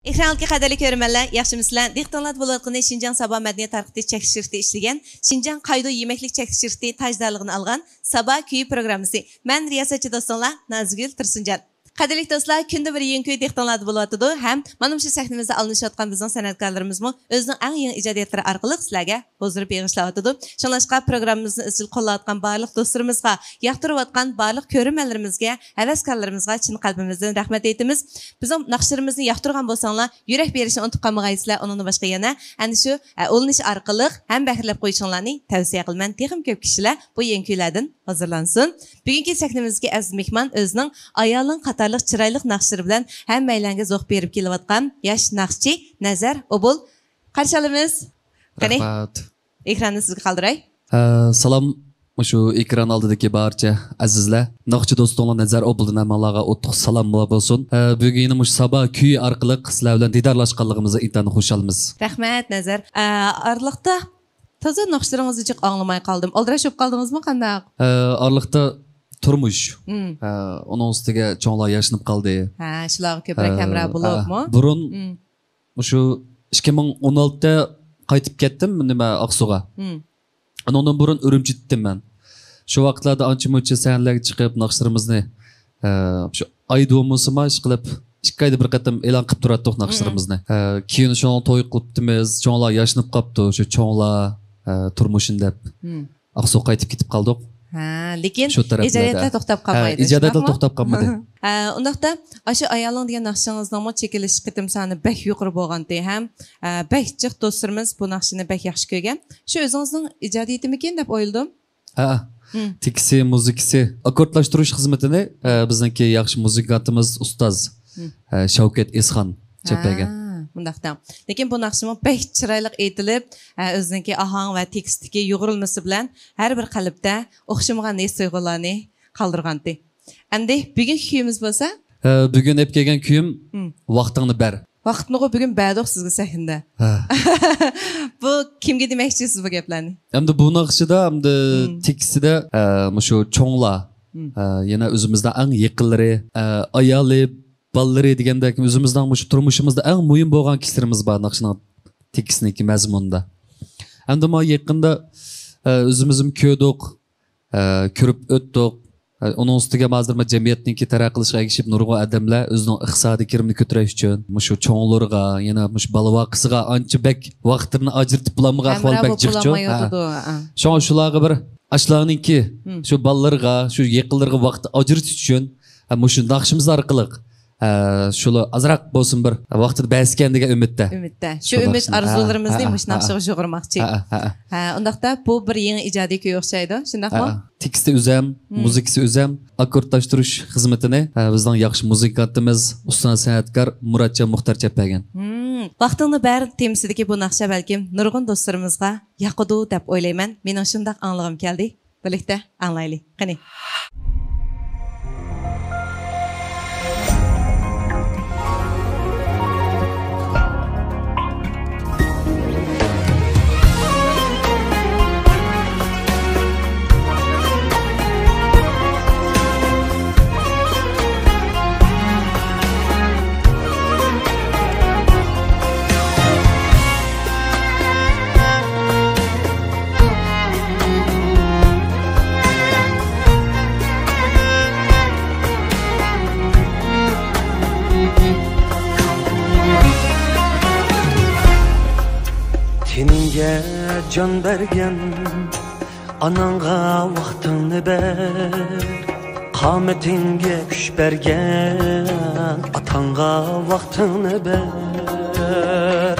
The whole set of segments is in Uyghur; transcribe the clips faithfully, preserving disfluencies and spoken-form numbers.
ئېكرانلىقى قەدىرلىك كۆرۈرمەنلەر، ياخشىمۇسىلەر؟ دىققىتىڭلاردا بولۇۋاتقىنى شىنجاڭ سابا مەدەنىيەت تارقىتىش چەكلىك شىركىتى ئىشلىگەن، شىنجاڭ قايدۇ يېمەكلىك چەكلىك شىركىتى تاجدارلىقىنى ئالغان سابا كۈيى پروگراممىسى. مەن رىياسەتچى دوستۇڭلار نازىگۈل تۇرسۇنجان. قەدىرلىك دوستلار، كۈندە بىر يېڭى كۈي دىققىتىڭلاردا بولۇۋاتىدۇ ھەم مانا مۇشۇ سەھنىمىزدە ئالمىشىۋاتقان بىزنىڭ سەنئەتكارلىرىمىزمۇ ئۆزىنىڭ ئەڭ يېڭى ئىجادىيەتلىرى ئارقىلىق سىلەرگە ھۇزۇر بېغىشلاۋاتىدۇ. شۇڭلاشقا پروگراممىمىزنى ئىزچىل قوللاۋاتقان بارلىق دوستلىرىمىزغا، ياقتۇرۇۋاتقان بارلىق كۆرۈرمەنلىرىمىزگە، ھەۋەسكارلىرىمىزغا چىن قەلبىمىزدىن رەھمەت ئېيتىمىز. بىزنىڭ ناخشىلىرىمىزنى ياقتۇرغان بولساڭلار، يۈرەك بېرىشنى ئۇنتۇپ قالمىغايسىلەر. ئۇنىڭدىن باشقا يەنە ئەنە شۇ، ئە، ئۇلىنىش ئارقىلىق ھەم بەھرىلەپ قويۇشۇڭلارنى تەۋسىيە قىلىمەن. تېخىمۇ كۆپ كىشىلەر بۇ يېڭى كۈيلەردىن ھۇزۇرلانسۇن. بۈگۈنكى سەھنىمىزدىكى ئەزىز مېھمان ئۆزىنىڭ ئايالىڭ قاتارلىق چىرايلىق ناخشىلىرى بىلەن ھەممەيلەنگە زوق بېرىپ كېلىۋاتقان ياش ناخشىچى نەزەر ئوبۇل. قارشى ئالىمىز. قېنى، رەھمەت. ئېكراننى سىزگە قالدۇراي. ھە، سالام، مۇشۇ ئېكران ئالدىدىكى بارچە ئەزىزلەر. ناخشىچى دوستۇڭلار نەزەر ئوبۇلدىن ھەممىڭلارغا ئوتلۇق سالام بولسۇن. ھە، بۈگۈن يەنە مۇشۇ سابا كۈيى ئارقىلىق سىلەر بىلەن دىدارلاشقانلىقىمىزدا ئىنتايىن خۇشالمىز. رەھمەت، نەزەر. ئە، ئارىلىقتا تازا ناخشىلىرىڭىزنى جىق ئاڭلىماي قالدىم. ئالدىراش بولۇپ قالدىڭىزمۇ، قانداق؟ ھە، ئارىلىقتا تۇرمۇش. مم. ھە، ئۇنىڭ ئۈستىگە چوڭلار ياشىنىپ قالدى. ھە، شۇلارغا كۆپرەك ھە، ھەمراھ ھە، بولۇپمۇ؟ بۇرۇن مم. مۇشۇ ئىككى مىڭ ئون ئالتىدە قايتىپ كەتتىم، نېمە، ئاقسۇغا. مم. ئۇنىڭدىن بۇرۇن ئۈرۈمچىدىتتىم مەن. شۇ ۋاقىتلاردا ئانچە-مۇنچە سەھنىلەرگە چىقىپ، ناخشىلىرىمىزنى، ئە، شۇ ئايدا بولمىسىمۇ، ئىشقىلىپ، ئىككى ئايدا بىر قېتىم ئېلان قىلىپ تۇراتتۇق ناخشىلىرىمىزنى. مم. ئە، كېيىن شۇنىڭ توي قىلىپتىمىز، چوڭلار ياشىنىپ قاپتۇ، شۇ چوڭلار، ئە، تۇرمۇشىنى دەپ. مم. ئاقسۇغا قايتىپ كېتىپ قالدۇق. ھە، لېكىن شۇ تەرەپلەردە. ئىجادىيەتلەر توختاپ ھە، قالمايدۇ، ئىجادىيەتلەر شۇنداقمۇ؟ توختاپ قالمىدى. ھە، ئۇنداقتا، ئاشۇ ئايالىڭ دېگەن ناخشىڭىزنىڭمۇ چېكىلىش قېتىم سانى بەك يۇقىرى بولغانتى ھەم، ھە، بەك جىق دوستلىرىمىز بۇ ناخشىنى بەك ياخشى كۆرگەن. شۇ ئۆزىڭىزنىڭ ئىجادىيىتىمىكىن دەپ ئويلىدىم. ھە، مم. تېكىستى، مۇزىكىسى، ئاككوردلاشتۇرۇش خىزمىتىنى، ھە، بىزنىڭكى ياخشى مۇزىكانتىمىز ئۇستاز، مم. ھە، شەۋكەت ئېسخان چەپلەگەن. ھە، مۇنداق دەڭ. لېكىن بۇ ناخشىمۇ بەك چىرايلىق ئېيتىلىپ، ھە، ئۆزىنىڭكى ئاھاڭ ۋە تېكىستتىكى يۇغۇرۇلمىسى بىلەن ھەر بىر قەلبتە ئوخشىمىغان ھېس تۇيغۇلارنى قالدۇرغانتى. ئەمدى بۈگۈنكى كۈيىمىز بولسا؟ ھە، بۈگۈن ئېلىپ كەلگەن كۈيۈم مم. ۋاقتىڭنى بەر. ۋاقىتنىغۇ بۈگۈن بەردۇق سىزگە سەھنىدە. ھە. بۇ كىمگە دېمەكچىسىز بۇ گەپلەرنى؟ ئەمدى بۇ ناخشىدا، ئەمدى مم. تېكىستىدە، ئە، مۇشۇ چوڭلار، مم. ئە، يەنە ئۆزىمىزنىڭ ئەڭ يېقىنلىرى، ئە، ئايالى، بالىلىرى دېگەندەك ئۆزىمىزنىڭ مۇشۇ تۇرمۇشىمىزدا ئەڭ مۇھىم بولغان كىشىلىرىمىز بار ناخشىنىڭ تېكىستىنىڭكى مەزمۇنىدا. ئەمدى ما يېقىندا، ئە، ئۆزىمىزمۇ كۆردۇق، ئە، كۆرۈپ ئۆتتۇق. ئە، ئۇنىڭ ئۈستىگە ھازىر ما جەمئىيەتنىڭكى تەرەققىي قىلىشىغا ئەگىشىپ نۇرغۇن ئادەملەر ئۆزىنىڭ ئىقتىسادىي كىرىمىنى كۆتۈرۈش ئۈچۈن مۇشۇ چوڭلىرىغا، يەنە مۇشۇ بالا ۋاقىسىغا ئانچە بەك ۋاقىتلىرىنى ئاجرىتىپ بولالمىغان ئەھۋال ھەمراھ بەك بولۇپ جىقچۇ. بولالمايۋاتىدۇ. ھە. شۇڭا شۇلارغا بىر ئاشۇلارنىڭكى مم. شۇ بالىلىرىغا، شۇ يېقىنلىرىغا ۋاقىت ئاجرىتىش ئۈچۈن، ھە، مۇشۇ ناخشىمىز ئارقىلىق، ھە، شۇلار ئازراق بولسۇن بىر ۋاقتىدا بەرسىكەن دېگەن ئۈمىدتە. ئۈمىدتە. شۇ شۇ ئۈمىد ناخشىنى. ھە، ئارزۇلىرىمىزنى ھە، مۇشۇ ھە، ناخشىغا ھە. جۇغۇرماقچى. ھە، ھە، ھە. ھە، ئۇنداقتا بۇ بىر يېڭى ئىجادىي كۈي ئوخشايدۇ، شۇنداقمۇ؟ ھە، ھە. تېكىستى ئۆزەم، مم. مۇزىكىسى ئۆزەم، ئاككوردلاشتۇرۇش خىزمىتىنى، ھە، بىزنىڭ ياخشى مۇزىكانتىمىز، ئۇستاز سەنئەتكار مۇراتجان مۇختار چەپ بەرگەن. مم. ۋاقتىڭنى بەر تېمىسىدىكى بۇ ناخشا بەلكىم نۇرغۇن دوستلىرىمىزغا ياقىدۇ دەپ ئويلايمەن. مېنىڭ شۇنداق ئاڭلىغۇم كەلدى. بىرلىكتە ئاڭلايلى، قېنى. تېنىڭگە جان بەرگەن ئاناڭغا ۋاقتىڭنى بەر. قامىتىڭگە كۈچ بەرگەن ئاتاڭغا ۋاقتىڭنى بەر.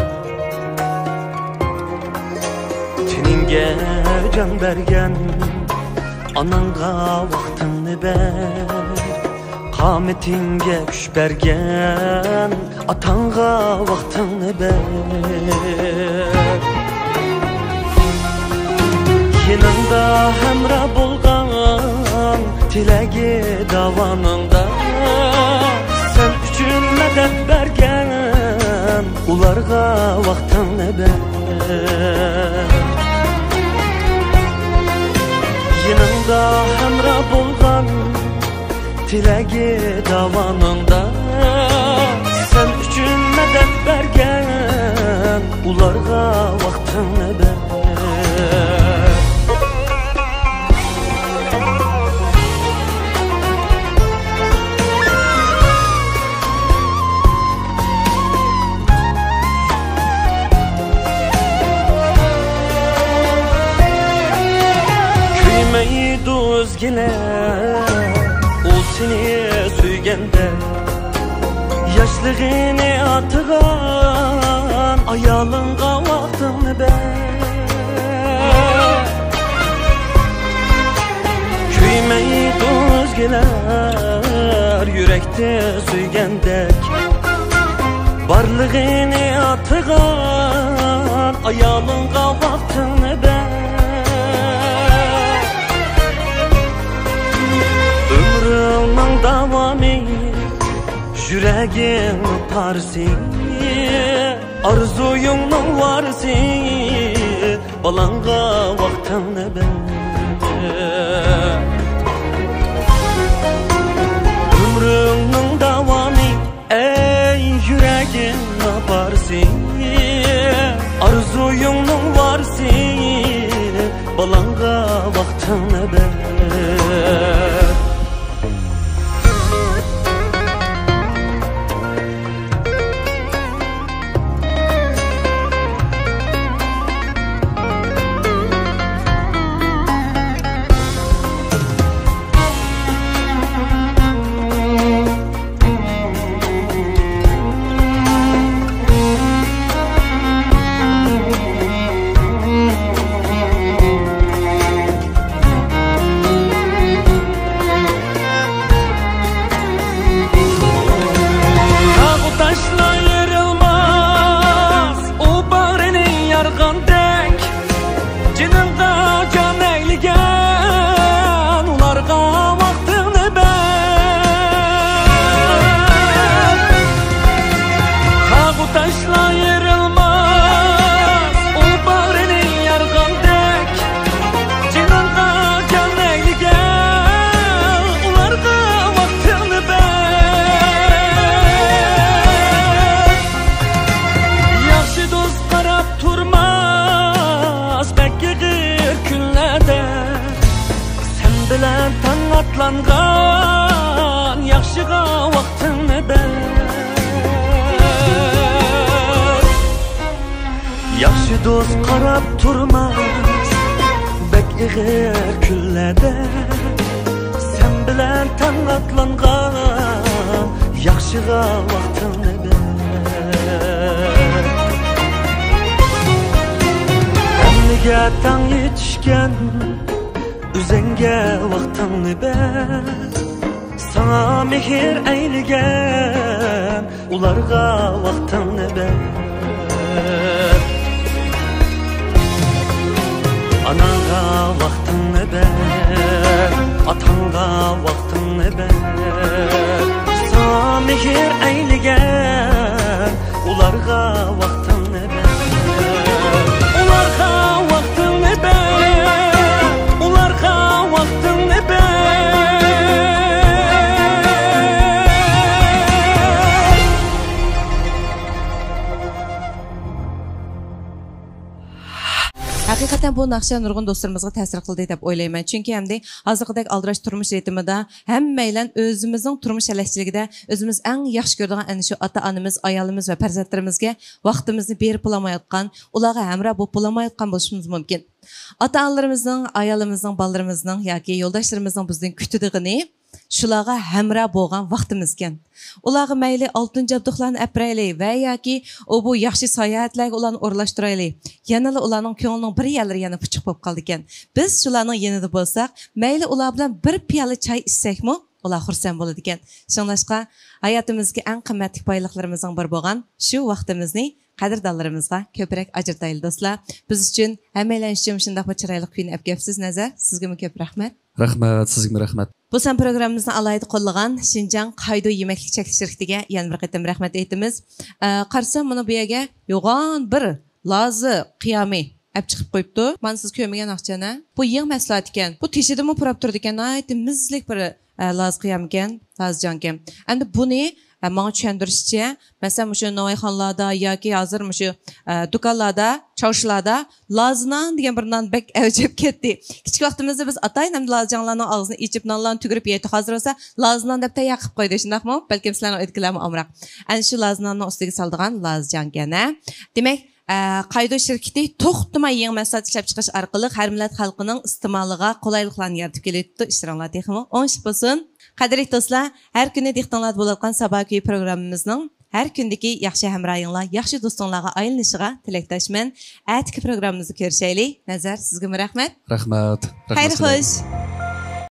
تېنىڭگە جان بەرگەن ئاناڭغا ۋاقتىڭنى بەر. قامىتىڭگە كۈچ بەرگەن ئاتاڭغا ۋاقتىڭنى بەر. يېنىڭدا ھەمراھ بولغان، تىلەكى داۋانىڭدا سەن ئۈچۈن مەدەت بەرگەن ئۇلارغا ۋاقتىڭنى بەر. يېنىڭدا ھەمراھ بولغان، تىلەكى داۋانىڭدا سەن ئۈچۈن مەدەت ئۇلارغا ۋاقتىڭنى بەر. كۆيمەيدۇ ئۆزگىلەر، ئۇ سېنى سۆيگەندە. ياشلىقىنى ئاتىغان ئايالىڭغا ۋاقتىڭنى بەر. كۆيمەيدۇ ئۆزگىلەر يۈرەكتە سۆيگەندەك. بارلىقىنى ئاتىغان ئايالىڭغا ۋاقتىڭنى بەر. ئۆمرۈڭنىڭ داۋامى، يۈرەكنىڭ پارىسى، ئارزۇيۇڭنىڭ ۋارىسى، بالاڭغا ۋاقتىڭنى بەر. ئۆمرۈڭنىڭ داۋامى، ئەي يۈرەكنىڭ پارىسى، ئارزۇيۇڭنىڭ ۋارىسى، بالاڭغا ۋاقتىڭنى بەر. تاغ-تاشلار يېرىلماس، ئۇ باغرىنى يارغاندەك. جېنىڭغا جان ئەيلىگەن، ئۇلارغا ۋاقتىڭنى بەر. تاغ-تاشلار يېرىلماس، ئۇ باغرىنى يارغاندەك. جېنىڭغا جان ئەيلىگەن، ئۇلارغا ۋاقتىڭنى بەر. ياخشى دوست قاراپ تۇرماس بەك ئېغىر كۈنلەردە. سەن بىلەن تاڭ ئاتلانغان ياخشىغا ۋاقتىڭنى بەر. ياخشى دوست قاراپ تۇرماس بەك ئېغىر كۈنلەردە. سەن بىلەن تاڭ ئاتلانغان ياخشىغا ۋاقتىڭنى بەر. ھەممىگە تاڭ يېتىشكەن، ئۆزۈڭگە ۋاقتىڭنى بەر. ساڭا مېھىر ئەيلىگەن، ئۇلارغا ۋاقتىڭنى بەر. ئاناڭغا ۋاقتىڭنى بەر، ئاتاڭغا ۋاقتىڭنى بەر. ساڭا مېھىر ئەيلىگەن، ئۇلارغا ۋاقتىڭنى بەر. ئۇلارغا ۋاقتىڭنى بەر، ئۇلارغا ۋاقتىڭنى بەر. ھەقىقەتەن بۇ ناخشا نۇرغۇن دوستلىرىمىزغا تەسىر قىلدى دەپ ئويلايمەن. چۈنكى ئەمدى ھازىرقىدەك ئالدىراش تۇرمۇش رىتىمىدا ھەممەيلەن ئۆزىمىزنىڭ تۇرمۇش ھەلەكچىلىكىدە ئۆزىمىز ئەڭ ياخشى كۆرىدىغان ئەنە شۇ ئاتا-ئانىمىز، ئايالىمىز ۋە پەرزەنتلىرىمىزگە ۋاقتىمىزنى بېرىپلىمايۋاتقان، ئۇلارغا ھەمراھ بولۇپلىمايۋاتقان بولۇشىمىز مۇمكىن. ئاتا-ئانىلىرىمىزنىڭ، ئايالىمىزنىڭ، بالىلىرىمىزنىڭ ياكى يولداشلىرىمىزنىڭ بىزدىن كۈتىدىغىنى شۇلارغا ھەمراھ بولغان ۋاقتىمىزكەن. ئۇلارغا مەيلى ئالتۇن جابدۇقلارنى ئەپ بېرەيلى ۋە ياكى ئۇ بۇ ياخشى ساياھەتلەرگە ئۇلارنى ئورۇنلاشتۇرايلى. يەنىلا ئۇلارنىڭ كۆڭلىنىڭ بىر يەرلىرى يەنە پۇچۇق بولۇپ قالىدىكەن. بىز شۇلارنىڭ يېنىدا بولساق، مەيلى ئۇلار بىلەن بىر پىيالە چاي ئىچسەكمۇ، ئۇلار خۇرسەن بولىدىكەن. شۇڭلاشقا، ھاياتىمىزدىكى ئەڭ قىممەتلىك بايلىقلىرىمىزنىڭ بىرى بولغان شۇ ۋاقتىمىزنى قەدىردانلىرىمىزغا كۆپرەك ئاجرىتايلى، دوستلار. بىز ئۈچۈن، ھەممەيلەن ئۈچۈن شۇنداقمۇ چىرايلىق كۈينى ئەپ كەپسىز، نەزەر. سىزگىمۇ كۆپ رەھمەت. رەھمەت، سىزگىمۇ رەھمەت. بۇ سان پروگراممىمىزنى ئالاھىدە قوللىغان شىنجاڭ قايدۇ يېمەكلىك چەكلىك شىركىتىگە يەنە بىر قېتىم رەھمەت ئېيتىمىز. ئە، قارىسام، مانا بۇ يەرگە يوغان بىر لازا قىيامى ئەپ چىقىپ قويۇپتۇ. مانا سىز كۆرمىگەن ئاقچانە. بۇ يېڭى مەھسۇلات ئىكەن. بۇ تېشىدىمۇ پۇراپ تۇرىدىكەن. ناھايىتى مىززىلىك بىر، ئە، لازا قىيام ئىكەن، لازا جان ئىكەن. ئەمدى بۇنى، ھە، ماڭا چۈشەندۈرۈشىچە، مەسىلەن، مۇشۇ ناۋايخانىلاردا ياكى ھازىر مۇشۇ، ئە، دۇكانلاردا، چارشۇلاردا لازا نان دېگەن بىر نان بەك ئەۋج ئېلىپ كەتتى. كىچىك ۋاقتىمىزدا بىز ئاتايىنىمدە لازا جاڭلارنىڭ ئاغزىنى ئېچىپ، نانلارنى تۈگۈرۈپ يەيتتۇق. ھازىر بولسا لازا نان دەپ تەييار قىلىپ قويدى، شۇنداقمۇ؟ بەلكىم سىلەرنىڭ ئۆيدىكىلەرمۇ ئامراق. ئەنە شۇ لازا ناننىڭ ئۈستىگە سالىدىغان لازا جاڭ ئىكەن، ھە. دېمەك، ئە، قايدو شىركىتى توختىماي يېڭى مەھسۇلات ئىشلەپچىقىرىش ئارقىلىق ھەر مىللەت خەلقىنىڭ ئىستېمالىغا قولايلىقلارنى يارىتىپ كېلىۋېتىپتۇ. ئىشلىرىڭلار تېخىمۇ ئوڭشلۇق بولسۇن. قەدىرلىك دوستلار، ھەر كۈنى دىققىتىڭلاردا بولۇۋاتقان سابا كۈيى پروگراممىمىزنىڭ ھەر كۈندىكى ياخشى ھەمراھىڭلار، ياخشى دوستۇڭلارغا ئايلىنىشىغا تىلەكداشمەن. ئەتىكى پروگراممىمىزدا كۆرۈشەيلى. نەزەر، سىزگىمۇ رەھمەت. رەھمەت. خەير رەھمەت سىلەرگە. خوش.